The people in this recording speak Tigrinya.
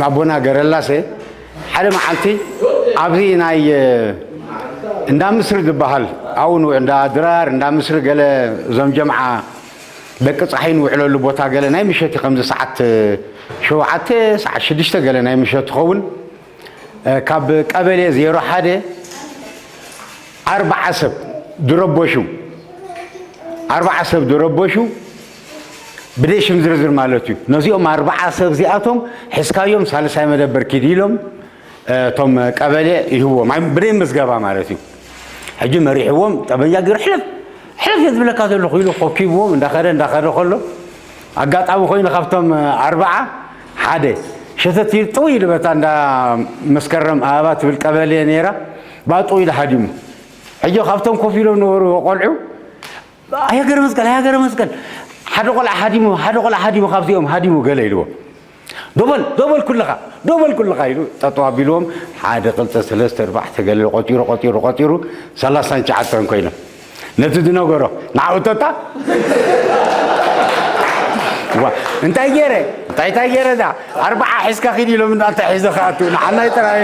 ኣቦና ገረላሰ ሓደ መዓልቲ ኣብዚ ናይ እንዳ ምስሪ ዝበሃል ኣብኡ እንዳ ድራር እንዳ ምስሪ ገለ እዞም ጀምዓ ደቂ ፀሓይ ንውዕለሉ ቦታ ገለ ናይ ምሸት ከምዚ ሰዓት ሸውዓተ ሰዓት ሽዱሽተ ገለ ናይ ምሸት ትኸውን ካብ ቀበሌ ዜሮ ሓደ ኣርባዓ ሰብ ዝረበሹ ኣርባዓ ሰብ ዝረበሹ ብደይ ሽም ዝርዝር ማለት እዩ። ነዚኦም ኣርባዓ ሰብ እዚኣቶም ሕዝካዮም ሳልሳይ መደበር ኪድ ኢሎም እቶም ቀበሌ ይህዎም ብደይ ምዝገባ ማለት እዩ። ሕጂ መሪሕዎም ጠበንጃ ገይሩ ሕለፍ ሕለፍ እየ ዝብለካ ዘለኹ ኢሉ ኮኪብዎም እንዳኸደ እንዳኸደ ከሎ ኣጋጣሚ ኮይኑ ካብቶም ኣርባዓ ሓደ ሸተት ኢሉ ጥው ኢሉ በታ እንዳ መስከረም ኣበባ ትብል ቀበሌ ነይራ ብኣ ጥው ኢሉ ሃዲሙ። ሕጂ ካብቶም ኮፍ ኢሎም ነበሩ ቆልዑ ኣይ ሃገረ መስቀል ኣይ ሃገረ መስቀል ሓደ ቆልዓ ሃዲሙ ሓደ ቆልዓ ሃዲሙ ካብዚኦም ሃዲሙ ገለ ኢልዎ። ዶበል ዶበል ኩልኻ ዶበል ኩልኻ ኢሉ ጠጠው ኣቢልዎም ሓደ ክልተ ሰለስተ ኣርባዕተ ገለ ቆፂሩ ቆፂሩ ቆፂሩ ሰላሳን ትሽዓተን ኮይኖም ነቲ ዝነገሮ ንዓኡ ተታ ዋ እንታይ ገይረ እንታይ እንታይ ገይረ ዳ ኣርባዓ ሒዝካ ኪድ ኢሎም እንዳተ ሒዘ ከኣቱ ንዓናይ ጥራይ